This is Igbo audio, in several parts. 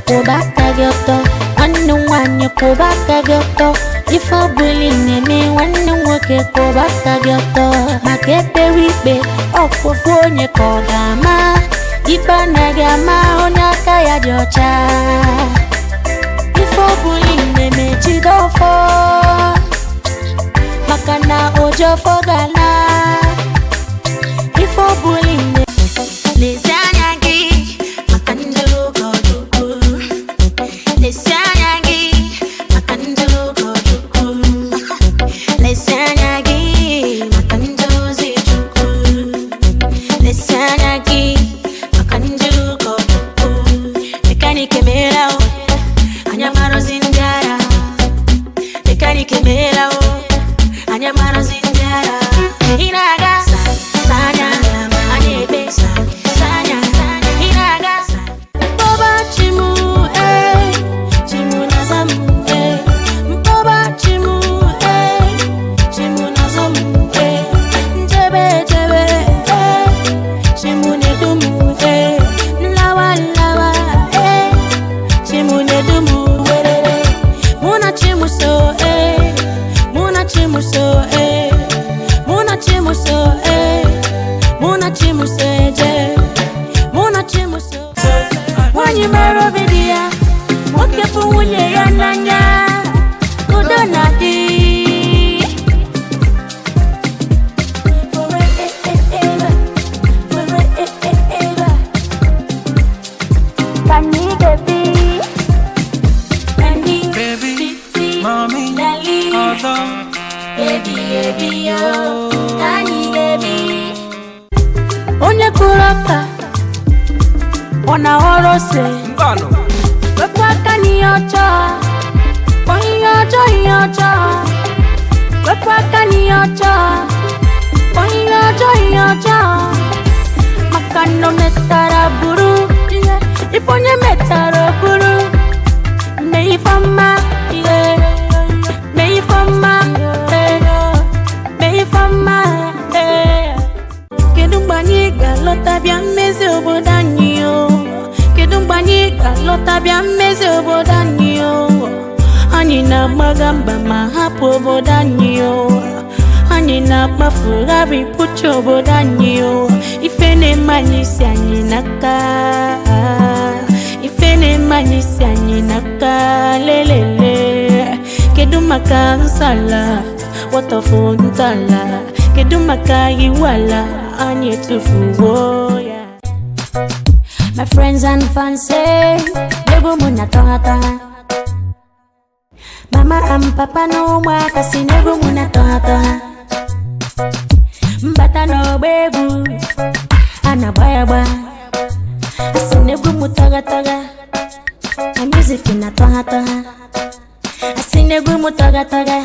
Kwụba aka gị ọtọ, nwanne m nwaanyị, kwụba aka gị ọtọ. Ife ọbụla ị na-eme, nwanne m nwoke, kwụba aka gị ọtọ. Maka ekpere ikpe ọkpụkpụ onye ka ọ ga-ama ikpe, anaghị ama onye aka ya dị ọcha. Ife ọbụla ị na-eme, jide ọfọ, maka na ojofọ ga-ala. Ife ọbụla ị na Lezie anya gị maka ndị ụkọchukwu. Lezie anya gị maka ndị ụkọchukwu. Lezie anya gị maka ndị ozi Chukwu. Lezie anya gị maka ndị ụkọchukwu. Mechanic emeela o, anya marụzi ndị ara. Mechanic emeela o, anya marụzi ndị ara. Ị na-aga, saa anya, anya ekpe, saa anya, ị na-aga. Mkpọba chimu, eh, chimu nazamu, eh. Mkpọba chimu, eh, chimu nazamu, eh. Njebe jebe, eh, chimu nedumu, eh. Nlawa nlawa, eh, chimu nedumu, werere. Muna chimu so, eh, muna chimu so, eh. Muna chimu so, eh, muna chimu seje. Muna chimu so. Nwanyị mara obi dị ya, nwoke fụ nwunye ya n'anya, udo na-adị. Forever, forever. Ka anyị ga-ebi, anyị Baby, titi, mommy, dali, ọdọ. Ebi ebi yo, ka anyị ga-ebi. Onye kụrụ ọka, ọ na-aghọrọ ose. Mbanụ. Wepụ aka n'ihe ọjọọ, kpọọ ihe ọjọọ ihe ọjọọ. Wepụ aka n'ihe ọjọọ, kpọọ ihe ọjọọ ihe ọjọọ. Maka na o metara bụrụ ihe, ife onye metara bụrụ. Mee ife ọma, ihe, mee ife ọma, eh, mee ife ọma, eh. Kedu mgbe anyị ga-alọta bịa mmezi obodo anyị o? Kedu mgbe anyị ga-alọta bịa mmezi obodo anyị o? Anyị na-agbaga mba ma hapụ obodo anyị o. Anyị na-akpafugharị pụcha obodo anyị o. Ife na-eme anyị si anyị n'aka. Ife na-eme anyị si anyị n'aka, lelele. Kedu maka nsala wọtọfụ ntọala? Kedu maka iwu ala anyị etufuwo ya? My friends and fans say egwu mụ na tọha tọha. Mama and papa na ụmụaka si na egwu mụ na tọha tọha. Mbata n'ọgba egwu a na-agba ya gba, asị na egwu mụ tọga tọga. Na music na tọha tọha. Asị na egwu mụ tọga tọga.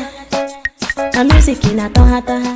Na music na tọha tọha.